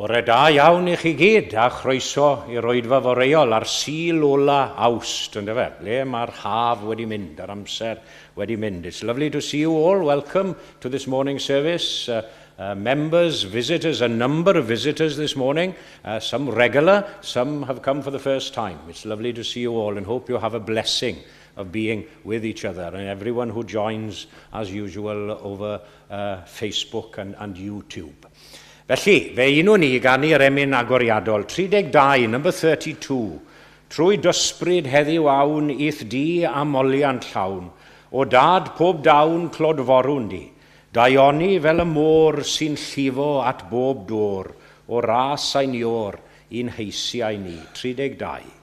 Bore da iawn i chi gyd, a chroeso i'r oedfa foreol ar Sul ola Awst, yndyfe? Ble mae'r haf wedi mynd, a'r amser wedi mynd. It's lovely to see you all. Welcome to this morning service. Uh, uh, members, visitors, a number of visitors this morning, uh, some regular, some have come for the first time. It's lovely to see you all and hope you have a blessing of being with each other and everyone who joins as usual over uh, Facebook and, and YouTube. Felly, fe unwn ni ganu'r emyn agoriadol 32, number 32. Trwy dysbryd heddiw awn i'th di a moliant llawn, o dad pob dawn clodforwn di. Daioni fel y môr sy'n llifo at bob dôr, o ras ein iôr i'n heisiau ni. 32.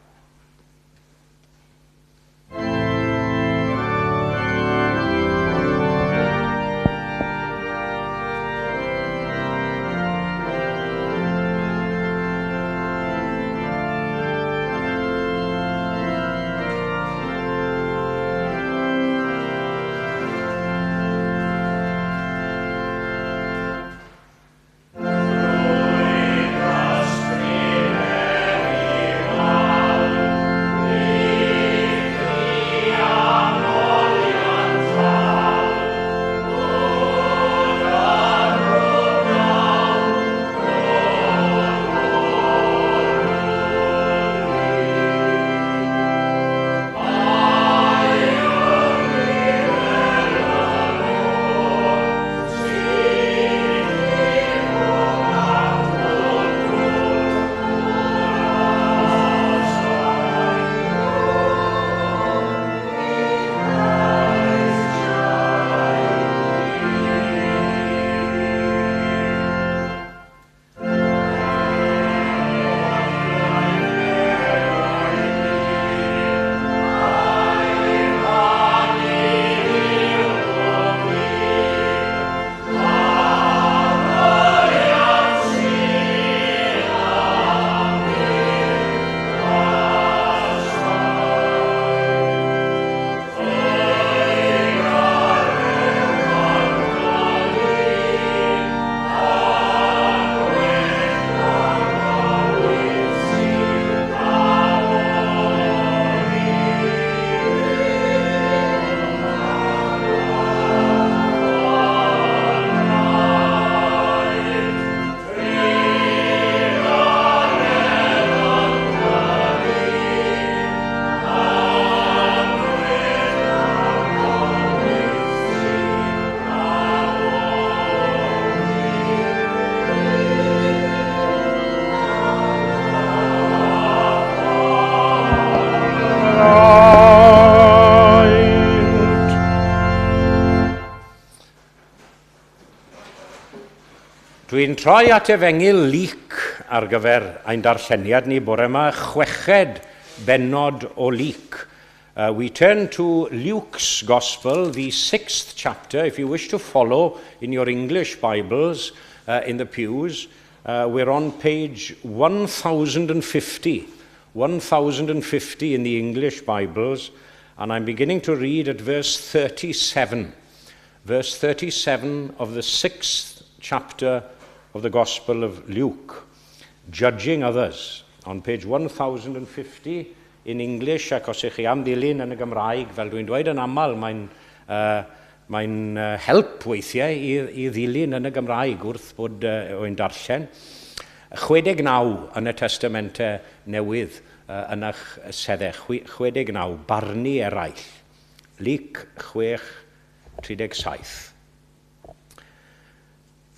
Dwi'n troi at Efengyl Luc ar gyfer ein darlleniad ni bore yma, chweched bennod o Luc. Uh, we turn to Luke's Gospel, the sixth chapter. If you wish to follow in your English Bibles uh, in the pews, uh, we're on page 1050. 1050 in the English Bibles, and I'm beginning to read at verse 37. Verse 37 of the sixth chapter of the Gospel of Luke, Judging Others, on page 1050 in English, ac os ych chi am ddilyn yn y Gymraeg, fel dwi'n dweud yn aml, mae'n uh, mae'n uh, help weithiau i, i ddilyn yn y Gymraeg wrth bod uh, o'n darllen. 69 yn y Testamentau Newydd uh, yn eich seddau, 69, barnu eraill. Luc 6, 37.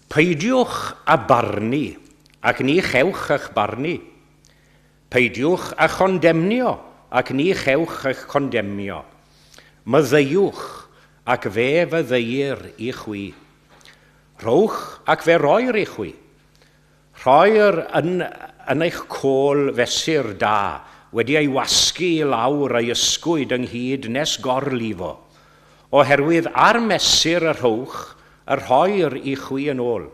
Peidiwch â barnu, ac ni chewch eich barnu. Peidiwch â chondemnio, ac ni chewch eich condemnio. Maddeuwch, ac fe faddeuir i chwi. Rhowch, ac fe roir i chwi. Rhoir yn, yn eich côl fesur da, wedi ei wasgu i lawr a'i ysgwyd ynghyd nes gorlifo, oherwydd ar mesur y rhowch, y rhoir i chwi yn ôl.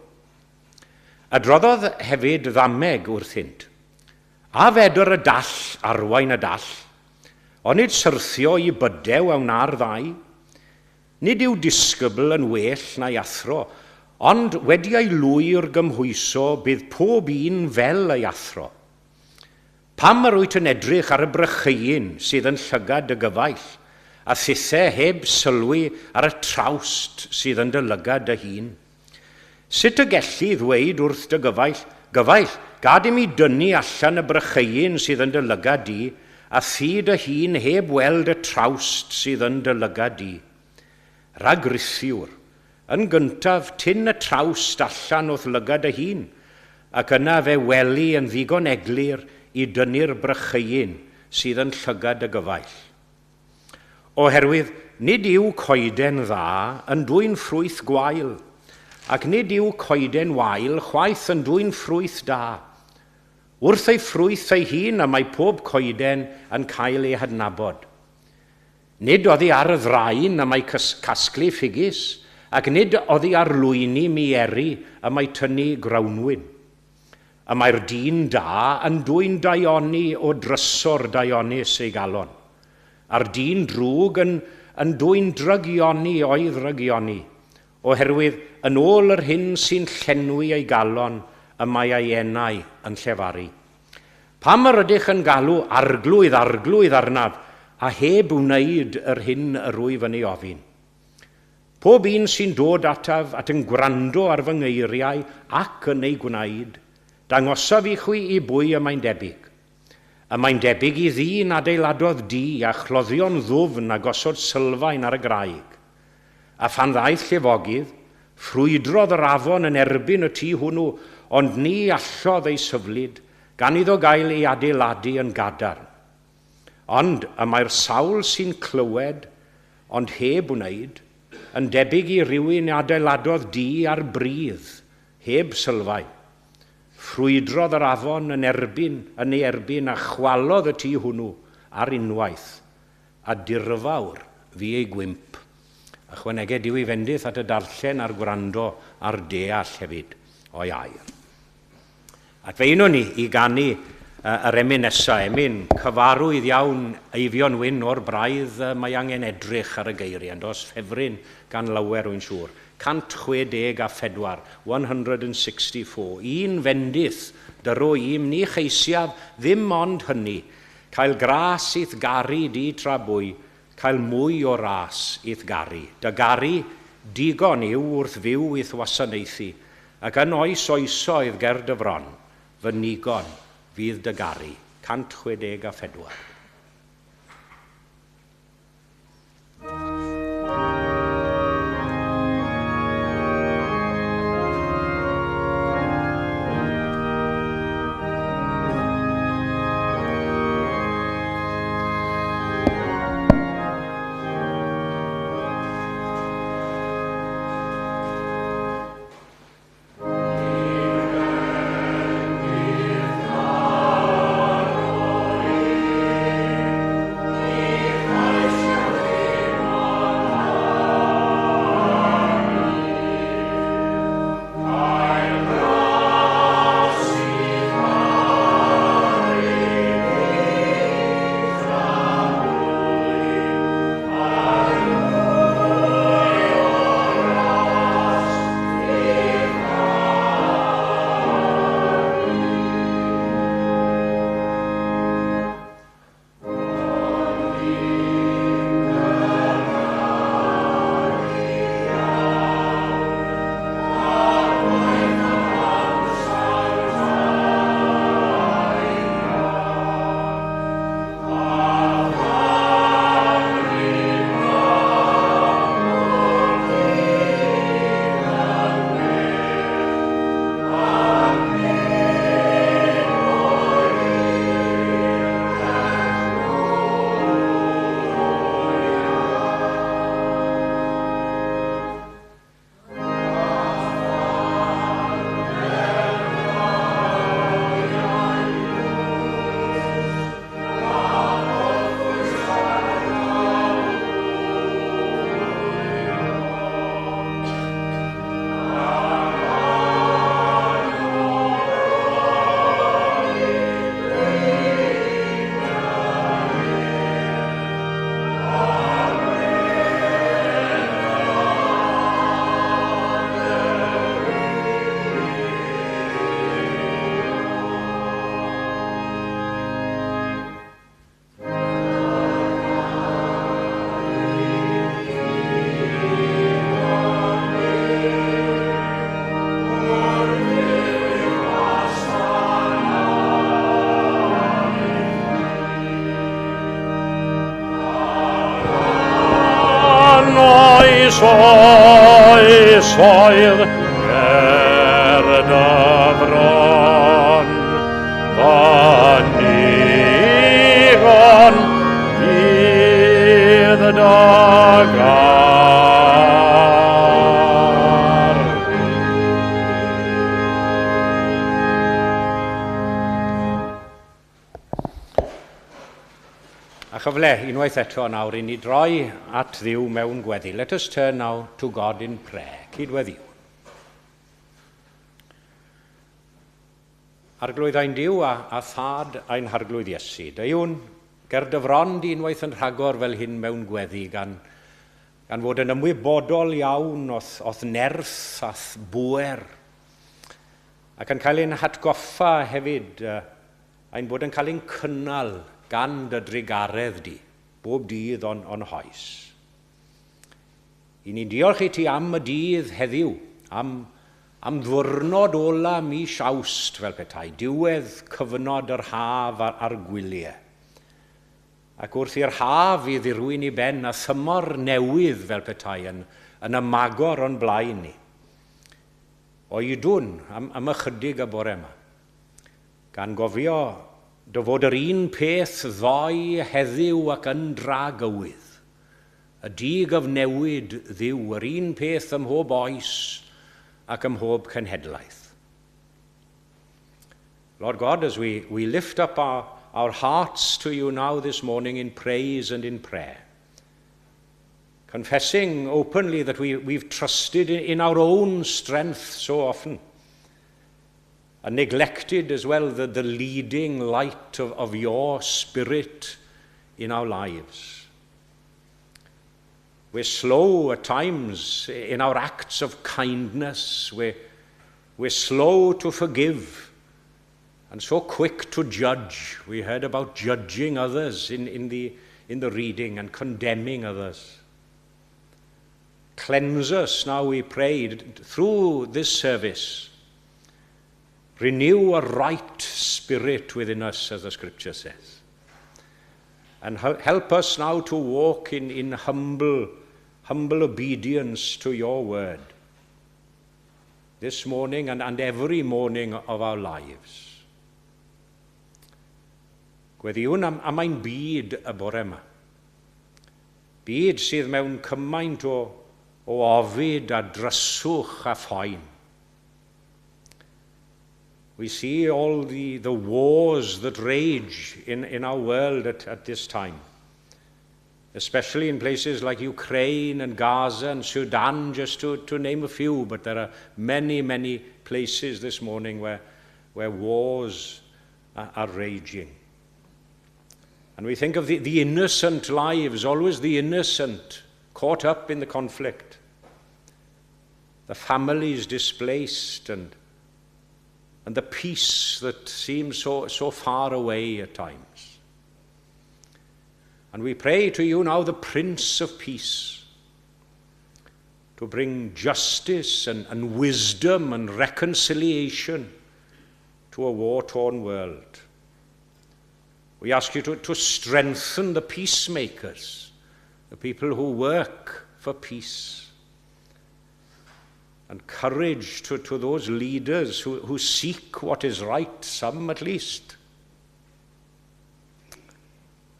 Adroddodd hefyd ddameg wrthynt. A fedr y dall arwain y dall? Onid syrthio i bydew a wna'r ddau? Nid yw disgybl yn well na'i athro, Ond wedi ei lwyr gymhwyso bydd pob un fel ei athro. Pam yr wyt yn edrych ar y brycheuyn sydd yn llygad dy gyfaill, a thithe heb sylwi ar y trawst sydd yn dy lygad dy hun? Sut y gelli ddweud wrth dy gyfaill, Gyfaill, gad i mi dynnu allan y brycheuyn sydd yn dy lygad di, a thi dy hun heb weld y trawst sydd yn dy lygad di? Rhagrithiwr, yn gyntaf, tyn y trawst allan o'th lygad dy hun, ac yna fe weli yn ddigon eglur i dynnu'r brycheuyn sydd yn llygad dy gyfaill. Oherwydd nid yw coeden dda yn dwyn ffrwyth gwael, ac nid yw coeden wael chwaith yn dwyn ffrwyth da. Wrth ei ffrwyth ei hun y mae pob coeden yn cael ei hadnabod. Nid oddi ar y ddrain y mae casglu ffigys, ac nid oddi ar lwyni mieri y mae tynnu grawnwin. Y mae'r dyn da yn dwyn daioni o drysor daionus ei galon, a'r dyn drwg yn, yn dwyn drygioni o'i ddrygioni, oherwydd yn ôl yr hyn sy'n llenwi ei galon y mae ei enau yn llefaru. Pam yr ydych yn galw arglwydd, arglwydd arnaf, a heb wneud yr hyn yr wyf yn ei ofyn? Pob un sy'n dod ataf at yn gwrando ar fy ngeiriau ac yn ei gwneud, dangosaf i chwi i bwy y mae'n debyg. Y mae'n debyg i ddyn adeiladodd dŷ a chloddio'n ddwfn a gosod sylfaen ar y graig. A phan ddaeth llifogydd, ffrwydrodd yr afon yn erbyn y tŷ hwnnw, ond ni allodd ei syflyd, gan iddo gael ei adeiladu yn gadarn. Ond y mae'r sawl sy'n clywed, ond heb wneud, yn debyg i rywun adeiladodd dŷ ar bridd, heb sylfaen. Ffrwydrodd yr afon yn erbyn, yn ei erbyn a chwalodd y tŷ hwnnw ar unwaith, a dirfawr fu ei gwymp. Ychwaneged Duw ei fendith at y darllen a'r gwrando a'r deall hefyd o'i air. Ac fe unwn ni i ganu yr emyn nesa, emyn cyfarwydd iawn Eifion Wyn o'r braidd, mae angen edrych ar y geiriau, yn does, ffefryn gan lawer rwy'n siŵr. 164, 164. Un fendith dyro i'm ni cheisiaf ddim ond hynny, cael gras i'th garu di tra bwy, cael mwy o ras i'th garu. Dy garu digon yw wrth fyw i'th wasanaethu, ac yn oes oesoedd ger dy fron, fy nigon fydd dy garu. 164. Chyfle unwaith eto nawr i ni droi at Dduw mewn gweddi. Let us turn now to God in prayer. Cydweddiwn. Arglwydd ein Duw a Thad ein Harglwydd Iesu, deuwn ger dy fron di unwaith yn rhagor fel hyn mewn gweddi, gan fod yn ymwybodol iawn o'th nerth a'th bŵer, ac yn cael ein hatgoffa hefyd ein bod yn cael ein cynnal gan dy drugaredd di, bob dydd o'n hoes. I ni'n diolch i ti am y dydd heddiw, am ddwrnod ola mis Awst fel petai, diwedd cyfnod yr haf a'r gwyliau. Ac wrth i'r haf i ddirwyn i ben a thymor newydd fel petai yn ymagor o'n blaen ni. Oedwn am ychydig y bore yma, gan gofio dy fod yr un peth ddoe, heddiw ac yn dragywydd. Y digyfnewid Dduw, yr un peth ym mhob oes ac ym mhob cenhedlaeth. Lord God, as we lift up our hearts to you now this morning in praise and in prayer, confessing openly that we've trusted in our own strength so often, and neglected as well the leading light of your Spirit in our lives. We're slow at times in our acts of kindness. We're slow to forgive and so quick to judge. We heard about judging others in the reading and condemning others. Cleanse us now, we pray, through this service. Renew a right spirit within us, as the scripture says. And help us now to walk in humble obedience to your word this morning and every morning of our lives. Gweddiwn am ein byd y bore yma. Byd sydd mewn cymaint o ofid a dryswch a phoen. We see all the wars that rage in our world at this time, especially in places like Ukraine and Gaza and Sudan, just to name a few. But there are many, many places this morning where wars are raging. And we think of the innocent lives, always the innocent, caught up in the conflict. The families displaced and the peace that seems so far away at times. And we pray to you now, the Prince of Peace, to bring justice and wisdom and reconciliation to a war-torn world. We ask you to strengthen the peacemakers, the people who work for peace, and courage to those leaders who seek what is right, some at least.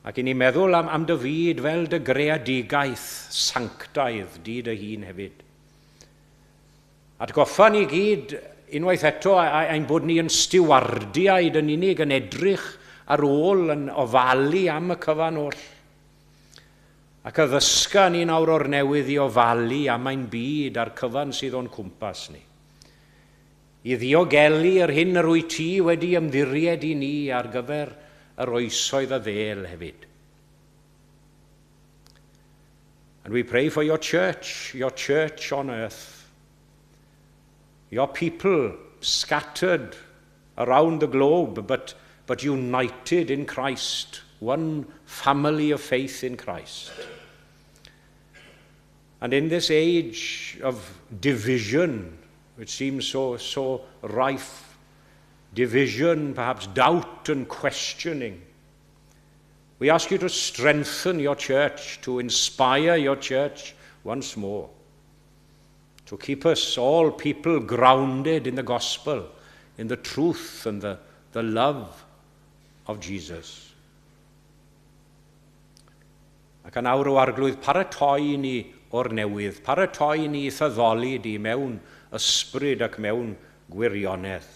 Ac i ni meddwl am dy fyd fel dy greadigaeth sanctaidd di dy hun hefyd. Atgoffa ni gyd unwaith eto ein bod ni yn stiwardiaid yn unig, yn edrych ar ôl, yn ofalu am y cyfan oll. Ac addysga ni nawr o'r newydd i ofalu am ein byd a'r cyfan sydd o'n cwmpas ni. I ddiogelu yr hyn yr wyt ti wedi ymddiried i ni ar gyfer yr oesoedd a ddêl hefyd. And we pray for your church, your church on earth, your people scattered around the globe, but united in Christ, one family of faith in Christ. And in this age of division, which seems so rife, division, perhaps doubt and questioning, we ask you to strengthen your church, to inspire your church once more, to keep us all people grounded in the gospel, in the truth and the love of Jesus. Ac yn awr, O Arglwydd, paratoi ni o'r newydd, paratoi ni i'th addoli di mewn ysbryd ac mewn gwirionedd.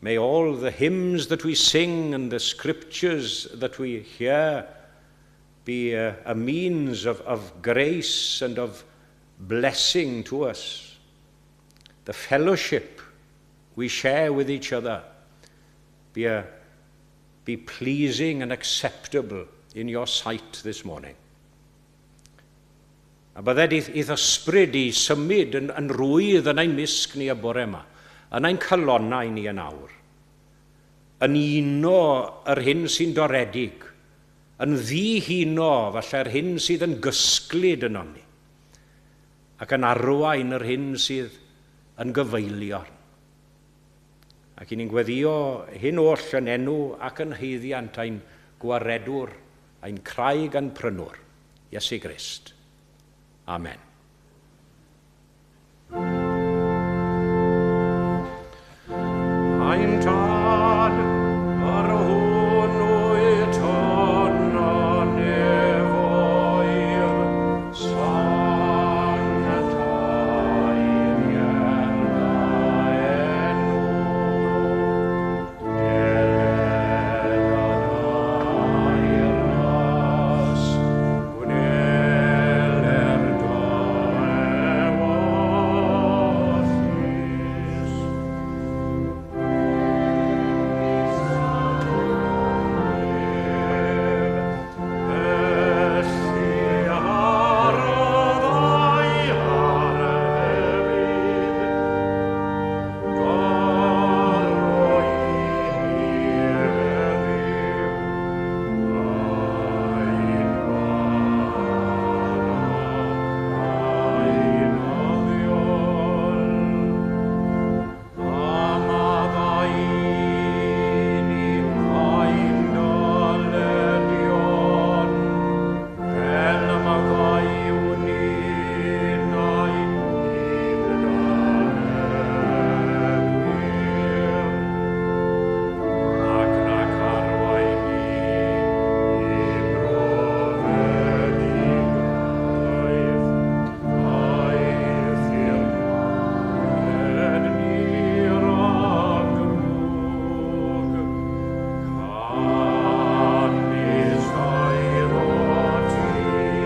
May all the hymns that we sing and the scriptures that we hear be a means of grace and of blessing to us. The fellowship we share with each other be pleasing and acceptable in your sight this morning. A bydded i'th ysbryd i symud yn rwydd yn ein mysg ni y bore yma, yn ein calonnau ni yn awr, yn uno yr hyn sy'n doredig, yn ddihuno falle'r hyn sydd yn gysglyd ynom ni, ac yn arwain yr hyn sydd yn gyfeiliorn. Ac i ni'n gweddio hyn oll yn enw ac yn haeddiant ein gwaredwr, ein craig a'n prynwr, Iesu Grist. Amen. Ein Tad, yr hwn wyt yn y nefoedd, sanctaidd thy enw, deled dy deyrnas, gwneler dy ewyllys. Felly ar y ddaear hefyd, Dyro i ni heddiw ein bara beunyddiol. A maddau i ni ein dyledion, fel y maddeuwn ninnau i'n dyledwyr. Ac nac arwain ni i brofedigaeth, eithr gwared ni rhag drwg. Canys eiddo ti yw y deyrnas a'r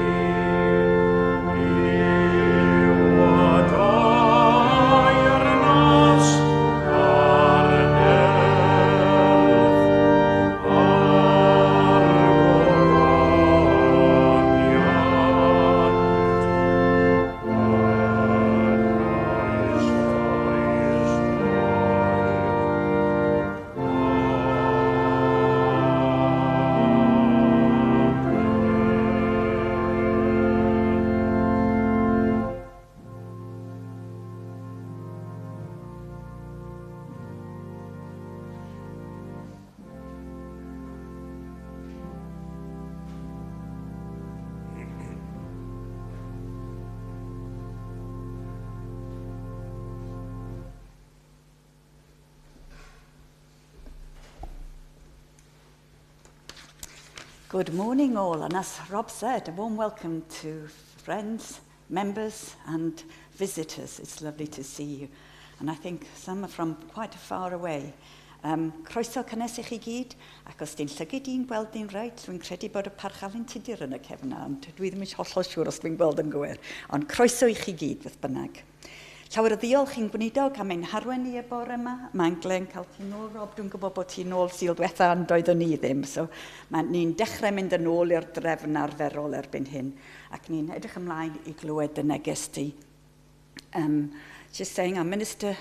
nerth a'r gogoniant yn oes oesoedd. Amen. Good morning all, and as Rob said, a warm welcome to friends, members and visitors. It's lovely to see you. And I think some are from quite far away. Croeso cynnes i chi gyd, ac os di'n llygid i'n gweld ni'n reit, dwi'n credu bod y Parchg Alun Tudur yn y cefn, ond dwi ddim yn hollol siŵr os dwi'n gweld yn gywir. Ond croeso i chi gyd, beth bynnag. Llawer o ddiolch i'n gweinidog am ein harwain ni y bore yma. Mae'n glên cael ti nôl, Rob. Dwi'n gwybod bod ti nôl Sul diwetha, ond doeddwn ni ddim. So ni'n dechrau mynd yn ôl i'r drefn arferol erbyn hyn. Ac ni'n edrych ymlaen i glywed dy neges ti. Just saying, our minister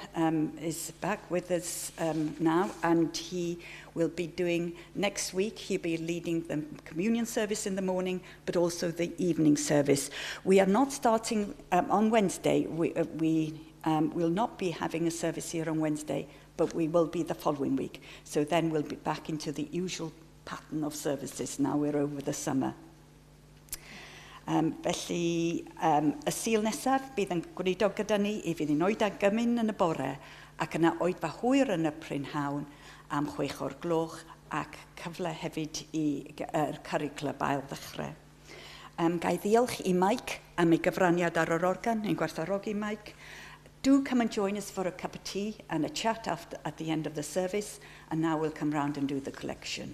is back with us now, and he will be doing next week, he'll be leading the communion service in the morning, but also the evening service. We are not starting on Wednesday. We will not be having a service here on Wednesday, but we will be the following week. So then we'll be back into the usual pattern of services now we're over the summer. Felly, y Sul nesaf bydd yn gweinidog gyda ni i fydd hi'n oedfa gymun yn y bore ac yna oedfa hwyr yn y prynhawn am 6 o'r gloch ac cyfle hefyd i yr Curry Club ail ddechrau. Ga i ddiolch i Mike am ei gyfraniad ar yr organ, ein gwerthfawrogi Mike. Do come and join us for a cup of tea and a chat after, at the end of the service, and now we'll come round and do the collection.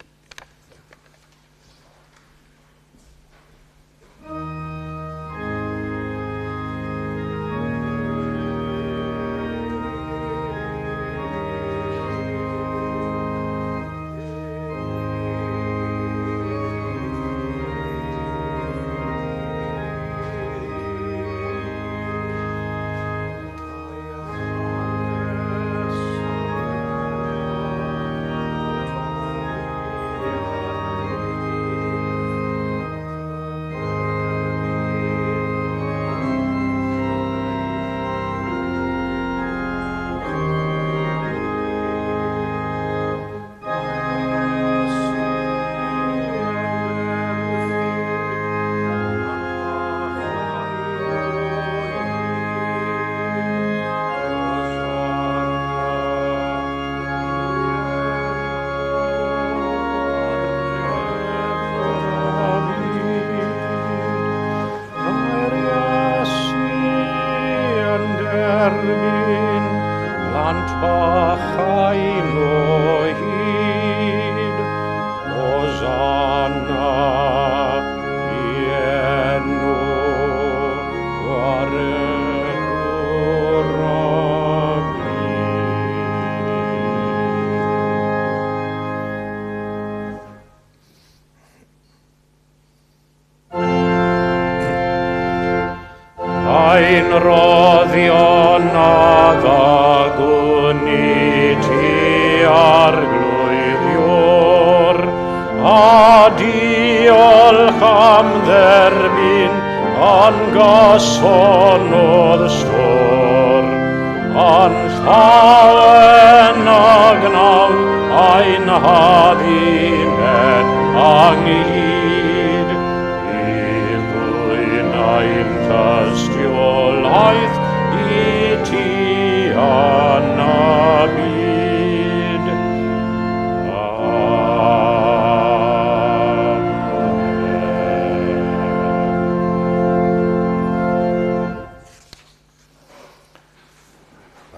Ein roddion a ddagwn i ti arglwydd Ior, a diolch am dderbyn a'n gasonodd stôr. A'n llawen a gnawn ein hadduned ynghyd, i ddwyn ein tystiolaeth i ti yn y byd.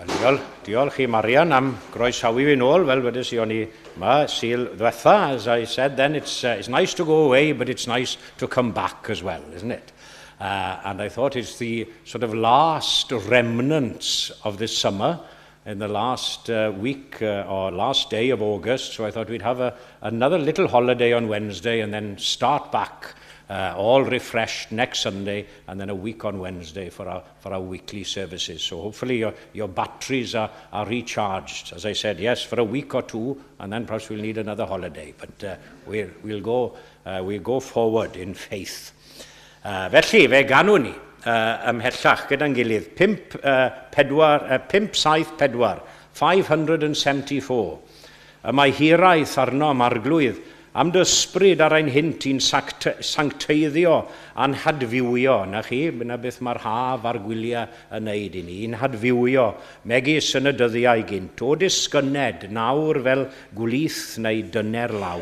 Amen. Wel, diolch, diolch i Marian am groesawu fi nôl, fel wedes i o'n i yma Sul ddwetha. As I said then, it's nice to go away, but it's nice to come back as well, isn't it? And I thought it's the sort of last remnants of this summer, in the last week or last day of August, so I thought we'd have another little holiday on Wednesday and then start back all refreshed next Sunday and then a week on Wednesday for our weekly services. So hopefully your batteries are recharged. As I said, yes, for a week or two, and then perhaps we'll need another holiday. But we'll go forward in faith. Felly, fe ganwn ni ymhellach gyda'n gilydd. 5, 4, 5, 7, 4, 574. Y mae hiraeth arnom arglwydd am dy ysbryd ar ein hynt i'n sancteiddio a'n hadfywio. Na chi, yna beth mae'r haf a'r gwyliau yn neud i ni. I'n hadfywio, megis yn y dyddiau gynt. O disgynned, nawr fel gwlith neu dyner law.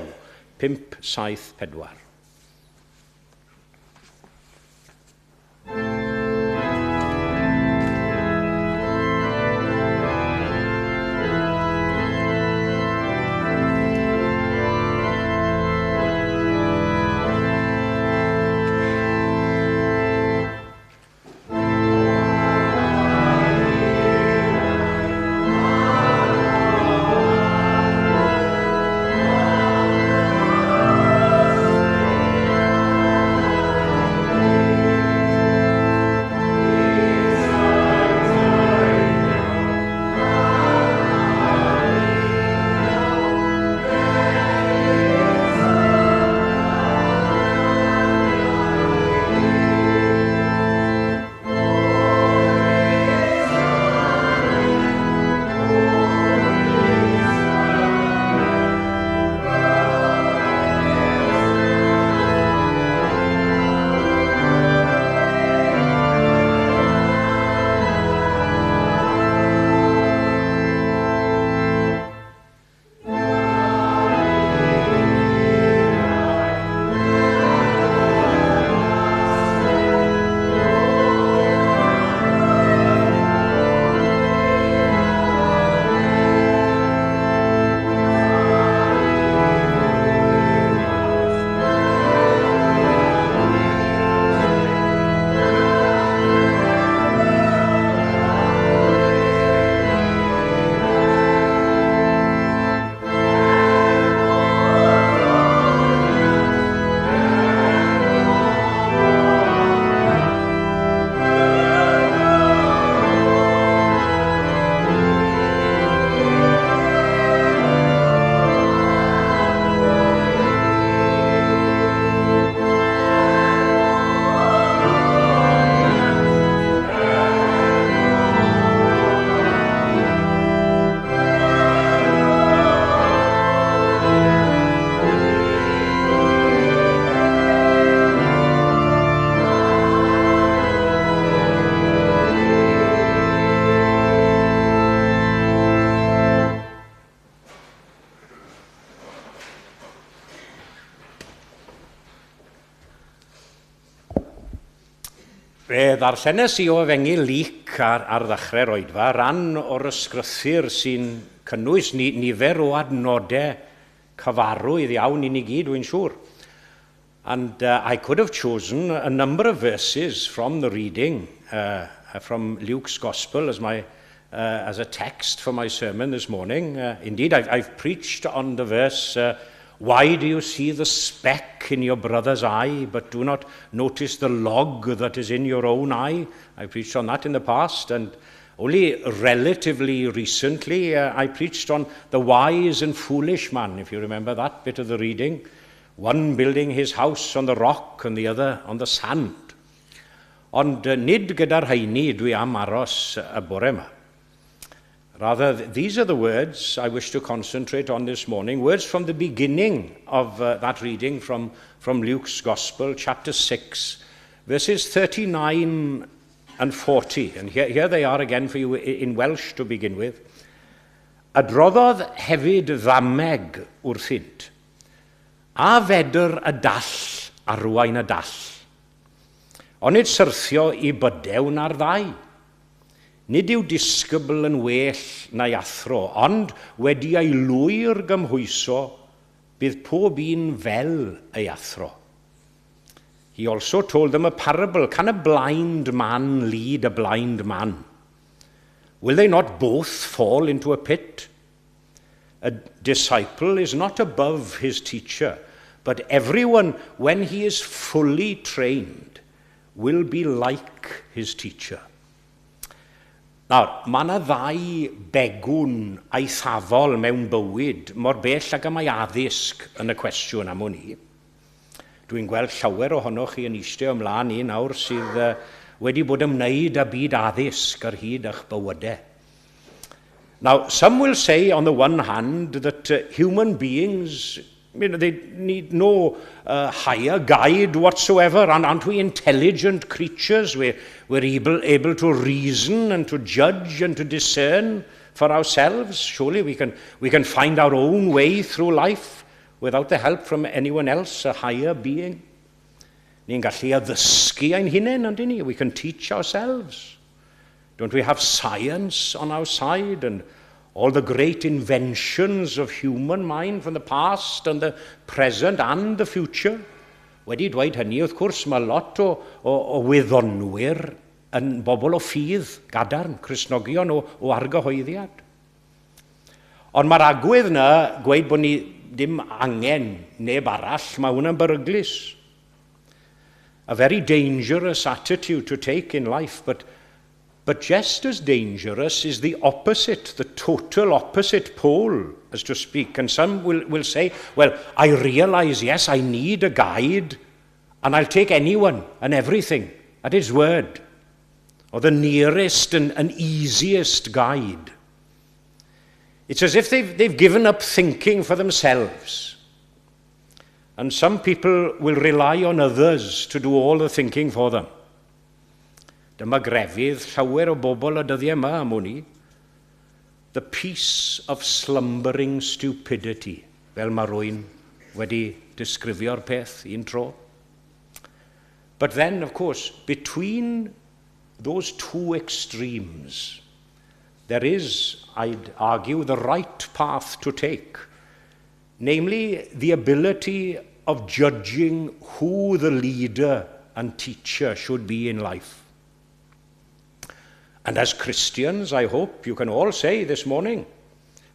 5, 7, 4. Fe ddarllenes i o Efengyl Luc ar ddechrau'r oedfa, ran o'r ysgrythur sy'n cynnwys nifer o adnodau cyfarwydd iawn i ni gyd, dwi'n siŵr. And I could have chosen a number of verses from the reading from Luke's Gospel as a text for my sermon this morning. Indeed, I've preached on the verse, "Why do you see the speck in your brother's eye, but do not notice the log that is in your own eye?" I preached on that in the past, and only relatively recently I preached on the wise and foolish man, if you remember that bit of the reading. One building his house on the rock and the other on the sand. Ond nid gyda'r rheini dwi am aros y bore yma. Rather, these are the words I wish to concentrate on this morning, words from the beginning of that reading from Luke's Gospel, chapter 6, verses 39 and 40. And here they are again for you in Welsh to begin with. Adroddodd hefyd ddameg wrthynt. A fedr y dall arwain y dall? Onid syrthio i bydew wna'r ddau? Nid yw disgybl yn well na'i athro, ond wedi ei lwyr gymhwyso, bydd pob un fel ei athro. He also told them a parable. Can a blind man lead a blind man? Will they not both fall into a pit? A disciple is not above his teacher, but everyone, when he is fully trained, will be like his teacher. Nawr, mae yna ddau begwn eithafol mewn bywyd mor bell ag y mae addysg yn y cwestiwn am wn i. Dwi'n gweld llawer ohonoch chi yn eistedd ymlaen i nawr sydd wedi bod ymwneud â byd addysg ar hyd eich bywydau. Now, some will say, on the one hand, that human beings, they need no higher guide whatsoever. And aren't we intelligent creatures? We're able to reason and to judge and to discern for ourselves. Surely we can find our own way through life without the help from anyone else, a higher being. Ni'n gallu addysgu ein hunain, ond ni? We can teach ourselves. Don't we have science on our side and all the great inventions of human mind from the past and the present and the future? Wedi dweud hynny, wrth gwrs, mae lot o wyddonwyr yn bobl o ffydd gadarn, Cristnogion o argyhoeddiad. Ond mae'r agwedd yna, gweud bod ni ddim angen neb arall, mae hwnna'n beryglus. A very dangerous attitude to take in life, but just as dangerous is the opposite, the total opposite pole, as to speak. And some will say, "Well, I realize, yes, I need a guide, and I'll take anyone and everything at his word, or the nearest and easiest guide." It's as if they've given up thinking for themselves. And some people will rely on others to do all the thinking for them. Dyma grefydd llawer o bobl y dyddiau yma am wn i. The peace of slumbering stupidity, fel mae rhywun wedi disgrifio'r peth un tro. But then, of course, between those two extremes, there is, I'd argue, the right path to take, namely the ability of judging who the leader and teacher should be in life. And as Christians, I hope you can all say this morning,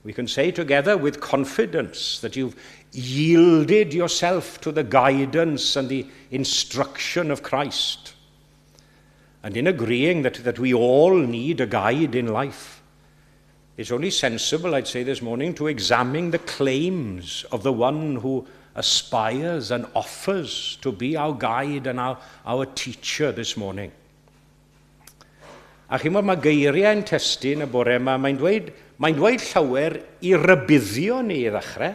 we can say together with confidence that you've yielded yourself to the guidance and the instruction of Christ. And in agreeing that we all need a guide in life, it's only sensible, I'd say this morning, to examine the claims of the one who aspires and offers to be our guide and our teacher this morning. A chi'n mae geiriau'n testun y bore yma, mae'n dweud llawer i rybuddio ni i ddechrau.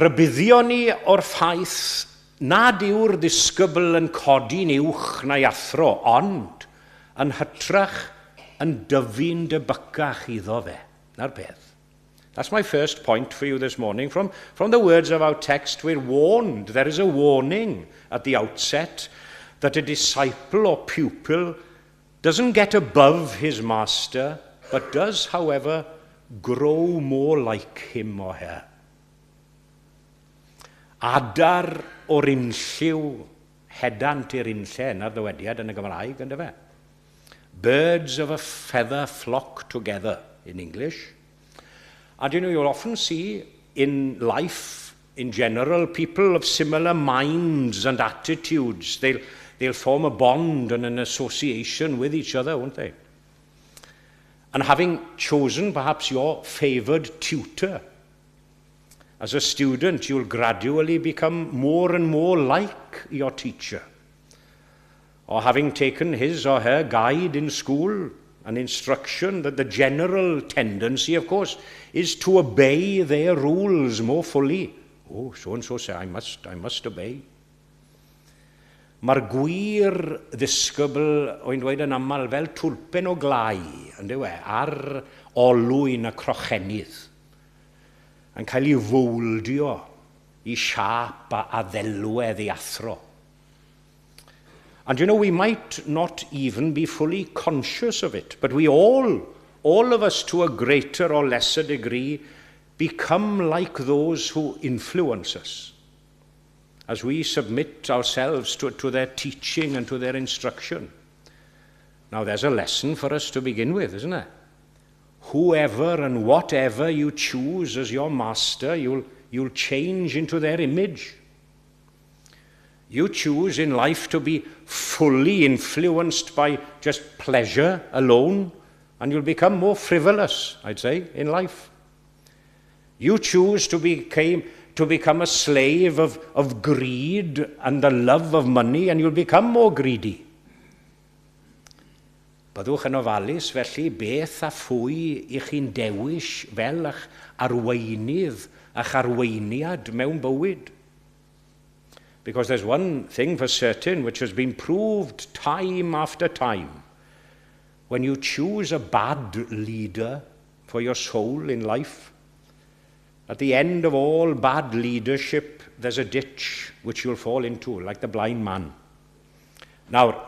Rybuddio ni o'r ffaith nad yw'r disgybl yn codi'n uwch na'i athro, ond yn hytrach yn dyfu'n debycach iddo fe. 'Na'r peth. That's my first point for you this morning. From the words of our text, we're warned. There is a warning at the outset. that a disciple or pupil doesn't get above his master, but does, however, grow more like him or her. Adar o'r unlliw hedant i'r unlle, 'na'r ddywediad yn y Gymraeg, ynddo fe? Birds of a feather flock together, in English. And you'll often see in life, in general, people of similar minds and attitudes. They'll form a bond and an association with each other, won't they? And having chosen perhaps your favoured tutor, as a student, you'll gradually become more and more like your teacher. Or having taken his or her guide in school, an instruction that the general tendency, of course, is to obey their rules more fully. Oh, so-and-so say, I must obey. Mae'r gwir ddisgybl, o'n dweud yn aml, fel twlpen o glai, yn dyw e, ar olwyn y crochenydd, yn cael ei fowldio i siap a ddelwedd ei athro. And we might not even be fully conscious of it, but we all of us to a greater or lesser degree, become like those who influence us as we submit ourselves to their teaching and to their instruction. Now, there's a lesson for us to begin with, isn't there? Whoever and whatever you choose as your master, you'll change into their image. You choose in life to be fully influenced by just pleasure alone, and you'll become more frivolous, I'd say, in life. You choose to become a slave of greed and the love of money, and you'll become more greedy. Byddwch yn ofalus felly beth a phwy i chi'n dewis fel eich arweinydd a'ch arweiniad mewn bywyd. Because there's one thing for certain which has been proved time after time. When you choose a bad leader for your soul in life, at the end of all bad leadership, there's a ditch which you'll fall into, like the blind man. Nawr,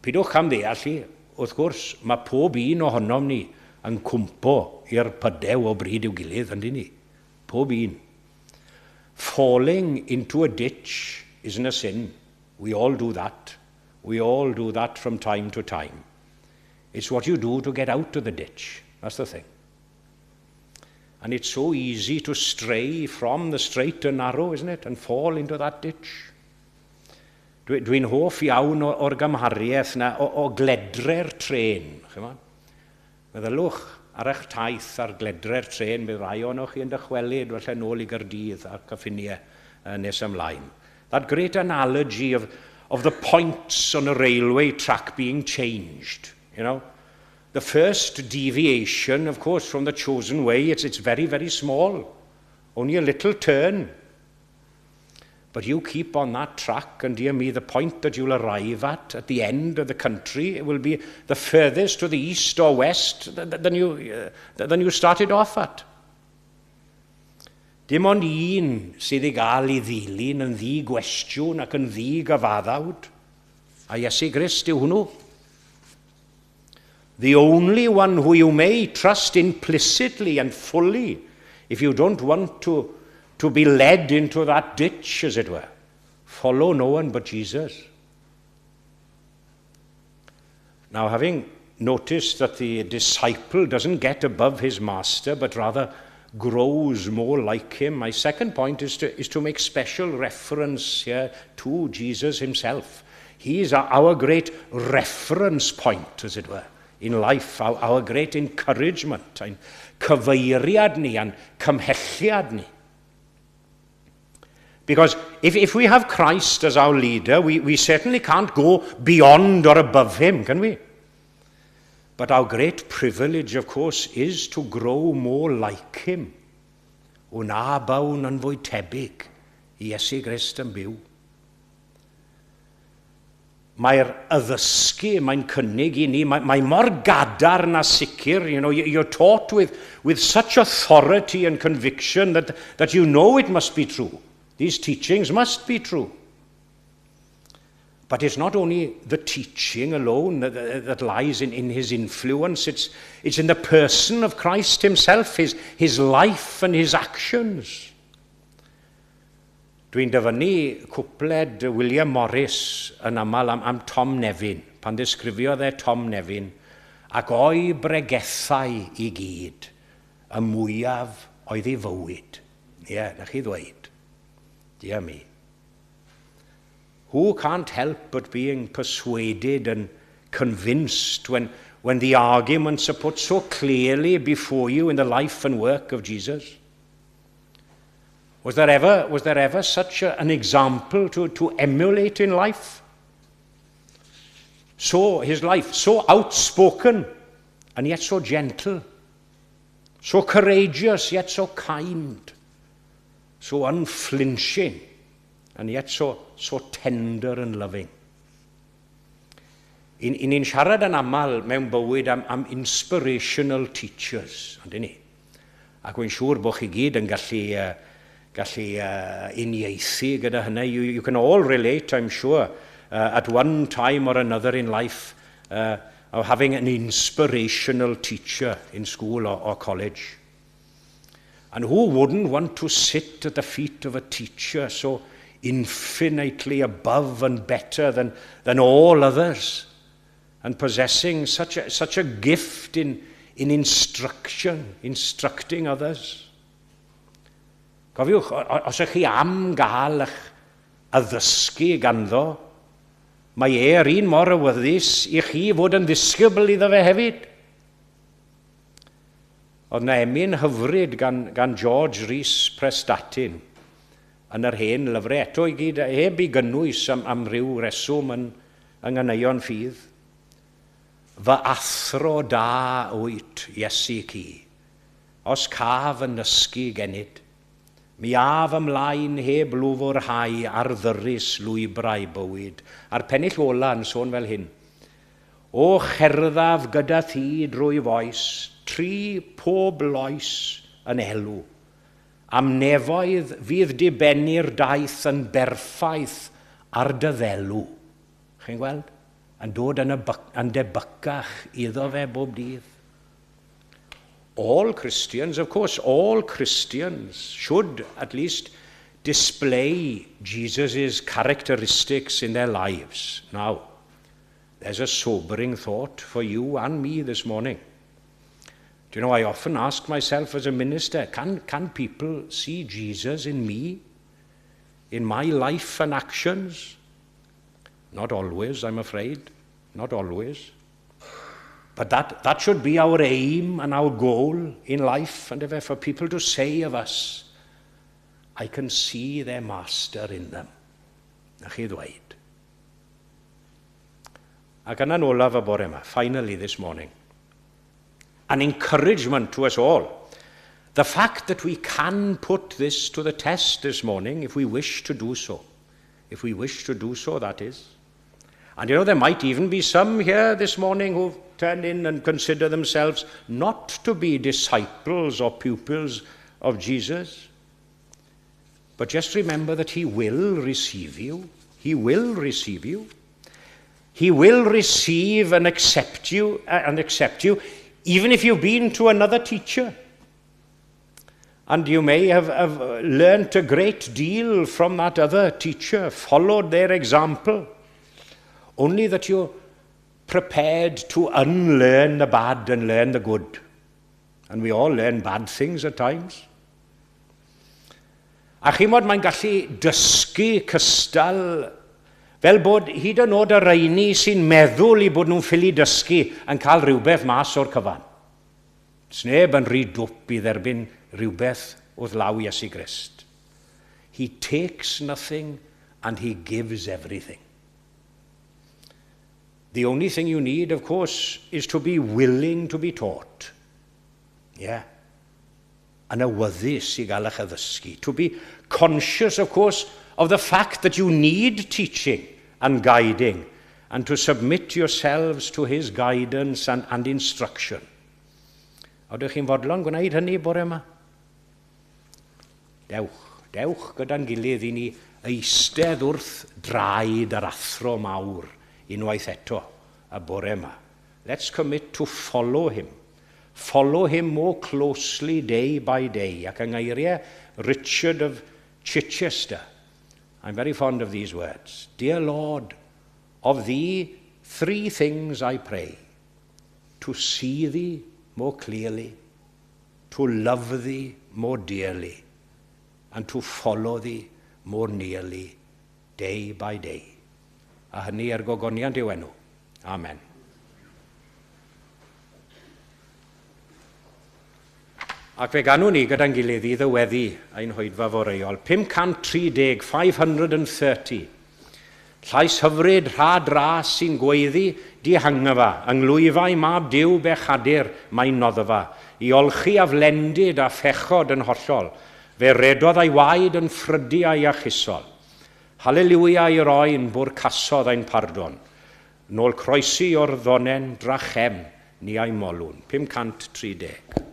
pidwch camddeall i, wrth gwrs, mae pob un ohonom ni yn cwmpo i'r pydew o bryd i'w gilydd, yndyn ni? Pob un. Falling into a ditch isn't a sin. We all do that. We all do that from time to time. It's what you do to get out of the ditch. That's the thing. And it's so easy to stray from the straight and narrow, isn't it? And fall into that ditch. Dwi'n dwi hoff iawn o'r gymhariaeth na o gledre'r trên. Meddylwch ar eich taith ar gledre'r trên, bydd rai ohonoch chi yn dychwelyd falle nôl i Gaerdydd a'r cyffiniau nes ymlaen. That great analogy of the points on a railway track being changed. The first deviation, of course, from the chosen way, it's very, very small. Only a little turn. But you keep on that track, and dear me, the point that you'll arrive at the end of the country, it will be the furthest to the east or west than you started off at. Dim ond un sydd i gael ei ddilyn yn ddi-gwestiwn ac yn ddi-gyfaddawd. A Iesu Grist yw hwnnw. The only one who you may trust implicitly and fully if you don't want to be led into that ditch, as it were. Follow no one but Jesus. Now, having noticed that the disciple doesn't get above his master, but rather grows more like him, my second point is to make special reference here to Jesus himself. He is our great reference point, as it were, in life, our great encouragement, ein cyfeiriad ni, a'n cymhelliad ni. Because if we have Christ as our leader, we certainly can't go beyond or above him, can we? But our great privilege, of course, is to grow more like him. Wna bawn yn fwy tebyg i Iesu Grist yn byw. Mae'r addysgu mae'n cynnig i ni, mae mor gadarn a sicr, you're taught with such authority and conviction that you know it must be true. These teachings must be true. But it's not only the teaching alone that lies in his influence, it's in the person of Christ himself, his life and his actions. Dwi'n dyfynnu cwpled William Morris yn aml am Tom Nevin, pan ddisgrifiodd e Tom Nevin, ac o'i bregethau i gyd, y mwyaf oedd ei fywyd. Ie, yeah, na chi ddweud. Dear me. Who can't help but being persuaded and convinced when the arguments are put so clearly before you in the life and work of Jesus? Was there ever such an example to emulate in life? So, his life, so outspoken and yet so gentle, so courageous yet so kind, so unflinching and yet so tender and loving. I ni'n siarad yn aml mewn bywyd am inspirational teachers, ond ni? Ac wy'n siŵr bod chi gyd yn gallu uniaethu gyda hynny. You can all relate, I'm sure, at one time or another in life of having an inspirational teacher in school or college. And who wouldn't want to sit at the feet of a teacher so infinitely above and better than all others, and possessing such a gift in instruction, instructing others? Cofiwch, os ydych chi am gael eich addysgu ganddo, mae e'r un mor awyddus i chi fod yn ddisgybl iddo fe hefyd. Oedd na emyn hyfryd gan George Rees Prestatyn yn yr hen lyfrau eto i gyd, heb i gynnwys am ryw reswm yng Nghaneuon Ffydd. "Fy athro da wyt, Iesu cu, os caf yn nysgu gennyt, mi af ymlaen heb lwfrhau ar ddyrus lwybrau bywyd." A'r pennill ola yn sôn fel hyn: "O cherddaf gyda thi drwy foes, try pob loes yn elw. Am nefoedd fydd dibennu'r daith yn berffaith ar dy ddelw." Chi'n gweld? Yn dod yn debycach iddo fe bob dydd. All Christians, of course, all Christians should at least display Jesus' characteristics in their lives. Now, there's a sobering thought for you and me this morning. Do you know, I often ask myself as a minister, can people see Jesus in me? In my life and actions? Not always, I'm afraid. Not always. But that should be our aim and our goal in life, and for people to say of us, "I can see their master in them." Na chi ddweud. Ac yna'n olaf y bore yma, finally this morning, an encouragement to us all. The fact that we can put this to the test this morning, if we wish to do so. If we wish to do so, that is. And there might even be some here this morning who've turned in and consider themselves not to be disciples or pupils of Jesus. But just remember that he will receive you. He will receive you. He will receive and accept you, even if you've been to another teacher. And you may have learnt a great deal from that other teacher, followed their example. Only that you're prepared to unlearn the bad and learn the good. And we all learn bad things at times. A chi'mod, mae'n gallu dysgu cystal fel bod hyd yn oed y rheini sy'n meddwl i bod nhw'n ffili dysgu yn cael rhywbeth mas o'r cyfan. Sneb yn rhy dwp i dderbyn rhywbeth wrth law Iesu Grist. He takes nothing and he gives everything. The only thing you need, of course, is to be willing to be taught. Yeah. Yn awyddus i gael eich addysgu. To be conscious, of course, of the fact that you need teaching and guiding, and to submit yourselves to his guidance and instruction. Ydych chi'n fodlon gwneud hynny bore yma? Dewch, dewch gyda'n gilydd i ni eistedd wrth draed yr athro mawr unwaith eto y bore yma. Let's commit to follow him. Follow him more closely day by day. Ac yng ngeiriau Richard of Chichester, I'm very fond of these words. Dear Lord, of thee three things I pray. To see thee more clearly, to love thee more dearly, and to follow thee more nearly, day by day. A hynny er gogoniant i'w enw. Amen. Ac fe ganwn ni gyda'n gilydd i ddyweddu ein hoedfa foreol. 530, 530. Llais hyfryd rhad ras sy'n gweiddi dihangfa, yng nglwyfau mab Duw bechadur mae noddfa, i olchi aflendid a phechod yn hollol, fe redodd ei waed yn ffrydiau iachusol. Haleliwia i'r oen bwrcasodd ein pardon, nôl croesi o'r ddonen drachem ni a'i molwn. 530.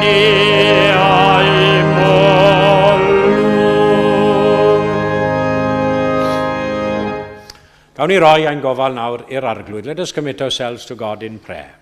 ni a'i molwn. Gawn ni roi ein gofal nawr i'r Arglwydd. Let us commit ourselves to God in prayer.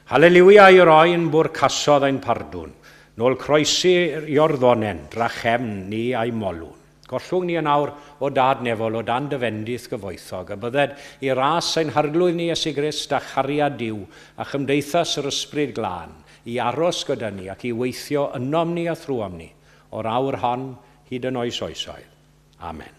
Haleliwia i'r oen bwrcasodd ein pardwn. Nôl croesi'r Iorddonen, drachefn ni a'i molwn. Gollwng ni yn awr o Dad nefol o dan dy fendith gyfoethog, a bydded i ras ein Harglwydd ni Iesu Grist a chariad Duw a chymdeithas yr Ysbryd Glân i aros gyda ni ac i weithio ynom ni a thrwom ni, o'r awr hon hyd yn oes oesoedd. Amen.